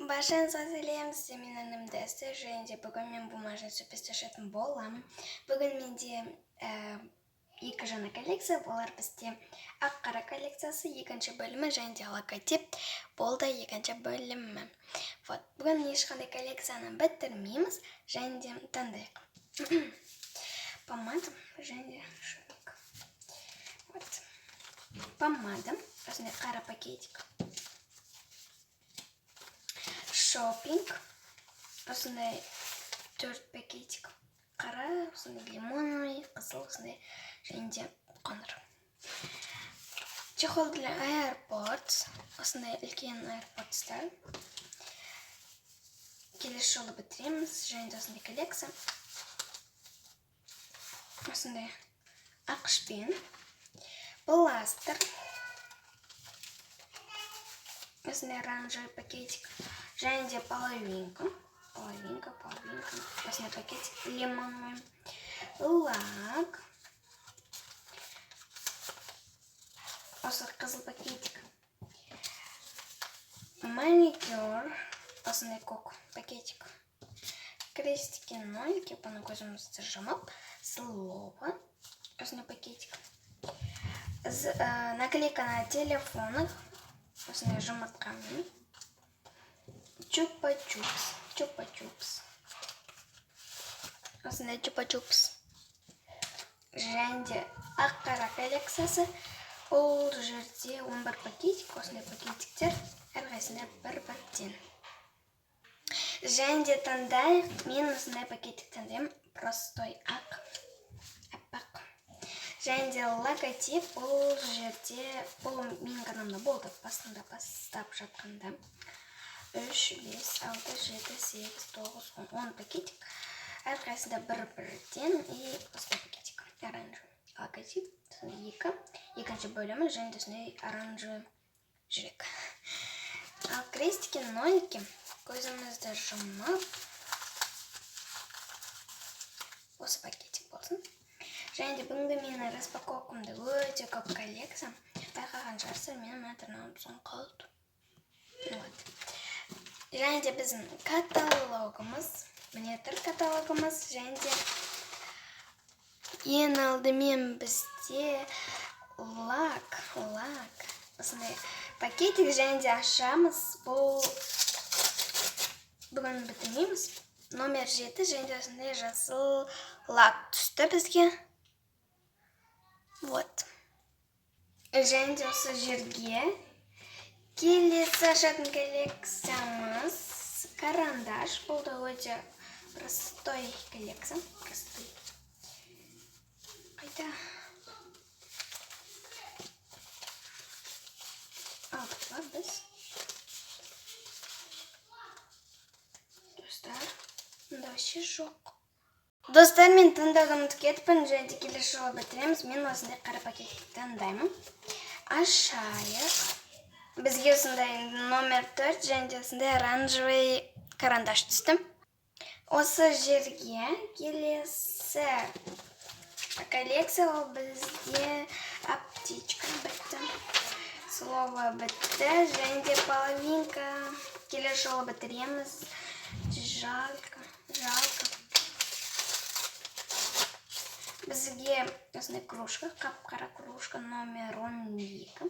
Баршаңызға сәлем, сіздер менің атым Дәстүр, және де бүгін мен бумажный сюрприз ашатын боламын. Бүгін менде екі жаңа коллекция, олар бізде ақ-қара коллекциясы, екінші бөлімі, және де логотип, бұл да екінші бөлімі. Вот, бүгін ешқандай коллекцияны бітірмейміз, және де таңдайық. Помада және де шопинг. Вот. Помада, осындай қара пакетик. Шопинг, осындай 4 пакетик. Қара, осындай лимонный, қызыл, осындай және де қоңыр. Чехол для AirPods, осындай үлкен AirPods'тар. Келесі жолы бітіреміз, және де осындай коллекция. Осындай ақшпен, пластыр, осындай оранжевый пакетик, және де половинка, половинка, половинка, осындай пакетик лимонный, лак, осы қызыл пакетик, маникюр, осындай көк пакетик, крестики, нолики, бұны көзімізді жұмып, слово, осындай пакетик, наклейка на телефонах, осындай жұмыртқамен, чупа-чупс, чупа-чупс, осындай чупа-чупс, және де ақ-қара коллекциясы. Ол жерде 11 пакетик, осындай пакетиктер, әрқайсысында бір-бірден. Және де таңдайық, мен осындай пакетик таңдаймын, простой ақ, аппақ. Және де логотип, бұл жерде, бұл менің каналымда болды, басында бастап жатқанда. 3, 5, 6, 7, 8, 9, 10, 10 пакетик. Әрқайсысында бір-бірден и осындай пакетик, оранжевый. Логотип, сосын екі, екінші бөлімі, және де осындай оранжевый жүрек. Ал крестики, нолики, көзімізді жұмып, осы пакетик болсын. Және де бүгінгі менің распаковкамда өте көп коллекция. Байқаған шығарсыздар, менің мына тырнағым соң қалды. Вот. Және де біздің каталогымыз, міне тұр каталогымыз, және де ең алдымен бізде лак, лак. Осындай пакетик, және де ашамыз. Бұл бүгін бітірмейміз. Номер 7, және де осындай жасыл лак түсті бізге. Вот. Және де осы жерге келесі ашатын коллекциямыз карандаш. Бұл да өте простой коллекция. Простой. Қайда? Алдық па біз? Достар, мұнда вообще жоқ. Достар, мен таңдауды ұмытып кетіппін, және де келесі жолы бітіреміз. Мен осындай қара пакетті таңдаймын. Ашайық. Бізге осындай номер 4, және де осындай оранжевый карандаш түсті. Осы жерге келесі коллекция, ол бізде аптечка бітті. Слово бітті, және де половинка. Келесі жолы бітіреміз. Жалко, жалко. Бізге осындай кружка, қап-қара кружка номер 12.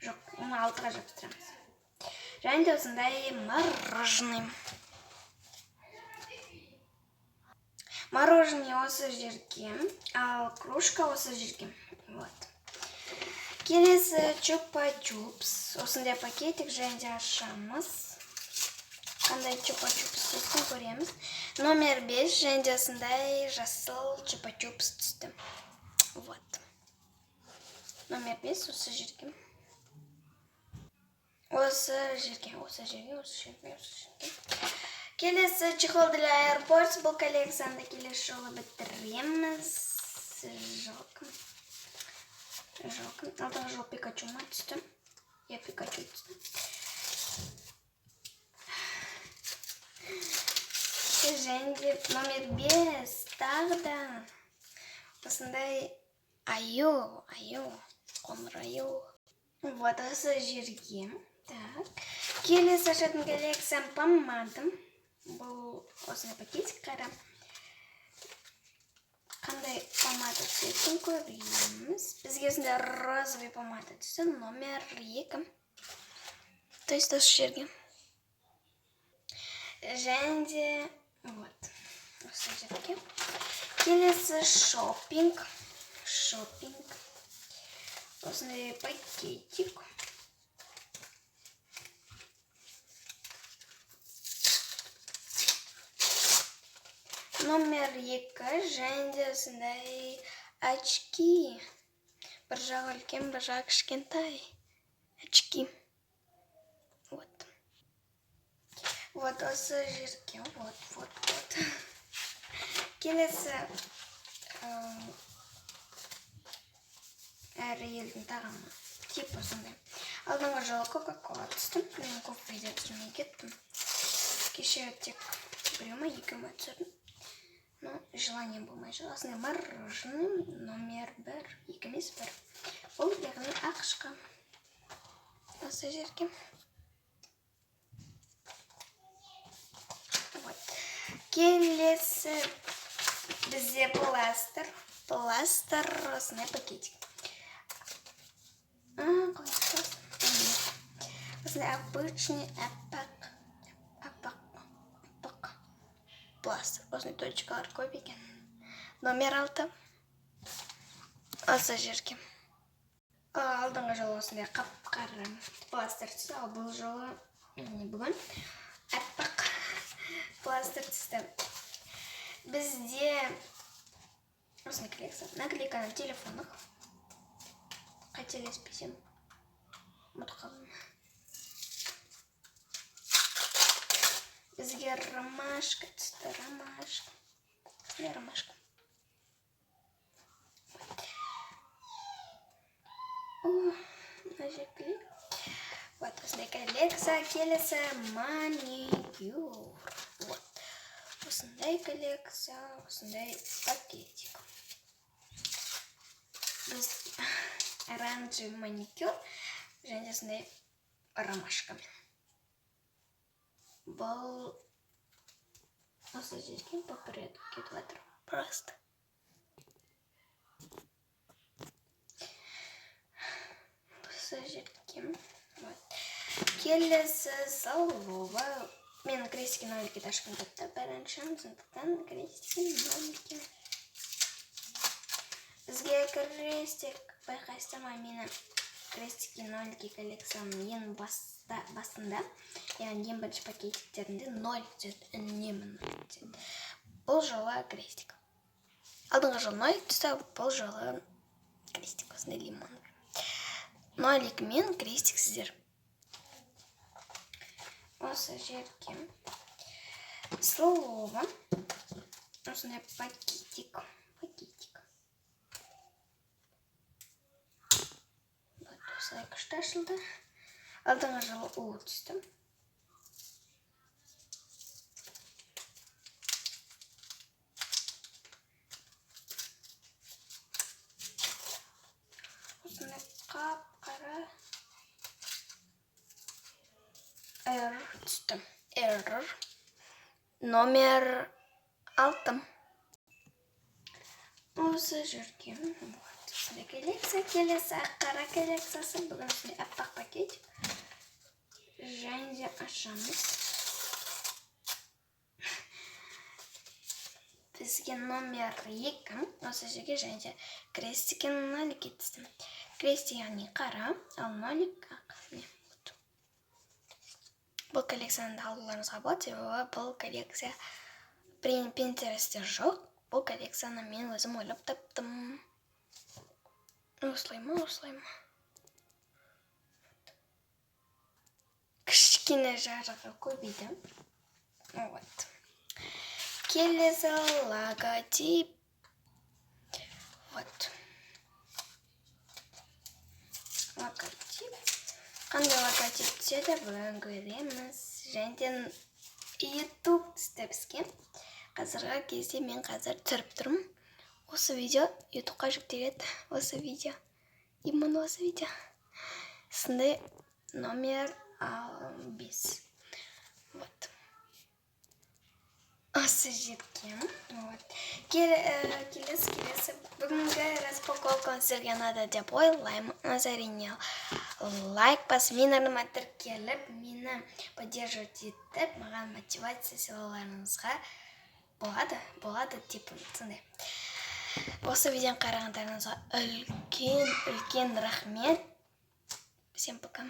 Жоқ, оны 6-ға жабыстырамыз. Және де осындай мороженое. Мороженое осы жерге, ал кружка осы жерге. Вот. Келесі чупа-чупс. Осындай пакетик, және де ашамыз. Қандай чупа-чупс түстін көреміз. Номер 5, және де осындай жасыл чупа-чупс түсті. Вот. Номер 5 осы жерге. Осы жерге, осы жерге, осы жерге, осы жерге. Келесі чехол для AirPods. Бұл коллекцияны келесі жолы бітіреміз. Жалко. Жалко. Алдыңғы жолы Пикачу ма түсті? Я Пикачу түсті. Және де номер 5 тағы да осындай аю, аю, қоңыр аю. Вот осы жерге. Так. Келесі ашатын коллекциям помада. Бұл осындай пакетик, қара. Қандай помада түсетінін көреміз. Бізге осындай розовый помада түсті, номер 2. То есть осы жерге. Және де вот осы жерге. Келесі шопинг. Шопинг. Осындай пакетик. Номер 2, және де осындай очки. Бір жағы үлкен, бір жағы кішкентай. Очки. Вот. Вот осы жерге. Вот, вот, вот. Келесі әр елдің тағамы. Типа сондай. Алдыңғы жылы Кока-Кола түсті. Мен көп видео түсірмей кеттім. Кеше тек біреу ма, екеу ма түсірдім. Но желание болмай жүр. Осындай мороженое номер 1, 2 емес 1. Бұл яғни АҚШ-қа. Осы жерге. Вот. Келесі бізде пластыр. Пластыр, осындай пакетик. Қалай ашылады? Осындай обычный аппақ, аппақ, аппақ пластыр. Осындай точкалар көп екен. Номер 6. Осы жерге. Алдыңғы жолы осындай қап-қара пластыр түсті, ал бұл жолы, яғни бүгін аппақ пластыр түсті. Бізде осындай коллекция. Наклейка на телефонах. Қателеспесем, ұмытып қалдым. Бізге ромашка түсті, ромашка. Осындай ромашка. О, мына жерге. Вот, осындай коллекция. Келесі маникюр. Вот. Осындай коллекция, осындай пакетик. Біз оранжевый маникюр және осындай ромашкамен. Бұл осы жерге по порядку кетіп жатыр. Просто. Осы жерге. Вот. Келесі салова. Мен крестики нолики ашқым келіпті бірінші, сондықтан крестики нолики. Бізге крестик, байқайсыздар ма, мені крестики нолики коллекцияның ең басында, яғни ең бірінші пакетиктерінде ноль түседі, үнемі ноль түседі. Бұл жолы крестик. Алдыңғы жолы ноль түсті, бұл жолы крестик, осындай лимон. Нолик мен крестик сіздер. Осы жерге слово, осындай пакетик, пакетик. Вот, осылай күшті ашылды. Алдыңғы жылы у түсті. Осындай қап-қара R түсті. R номер 6. Осы жерге. Вот. Осындай коллекция. Келесі ақ қара коллекциясы. Бүгін осындай аппақ пакет. Және де ашамыз. Бізге номер 2. Осы жерге және де крестики нолики түсті. Крестик яғни қара, ал нолик ақ. Міне, вот. Бұл коллекцияны да алуларыңызға болады, себебі бұл коллекция Pinterest'те жоқ. Бұл коллекцияны мен өзім ойлап таптым. Осылай ма, осылай ма? Кішкене жарығы көбейді. Вот. Келесі логотип. Вот. Логотип. Қандай логотип түседі, бүгін көреміз. Және де YouTube түсті бізге. Қазіргі кезде мен қазір түсіріп тұрмын. Осы видео YouTube'қа жүктеледі. Осы видео. Именно осы видео. Осындай номер 5. Вот. Осы жерге. Вот. Келесі бүгінгі распаковка сіздерге ұнады деп ойлаймын. Ұнаса, әрине, лайк басып, менің арнама тіркеліп, мені поддерживать етіп, маған мотивация сыйлауларыңызға болады деп сондай. Осы видеоны қарағандарыңызға үлкен үлкен рахмет. Всем пока.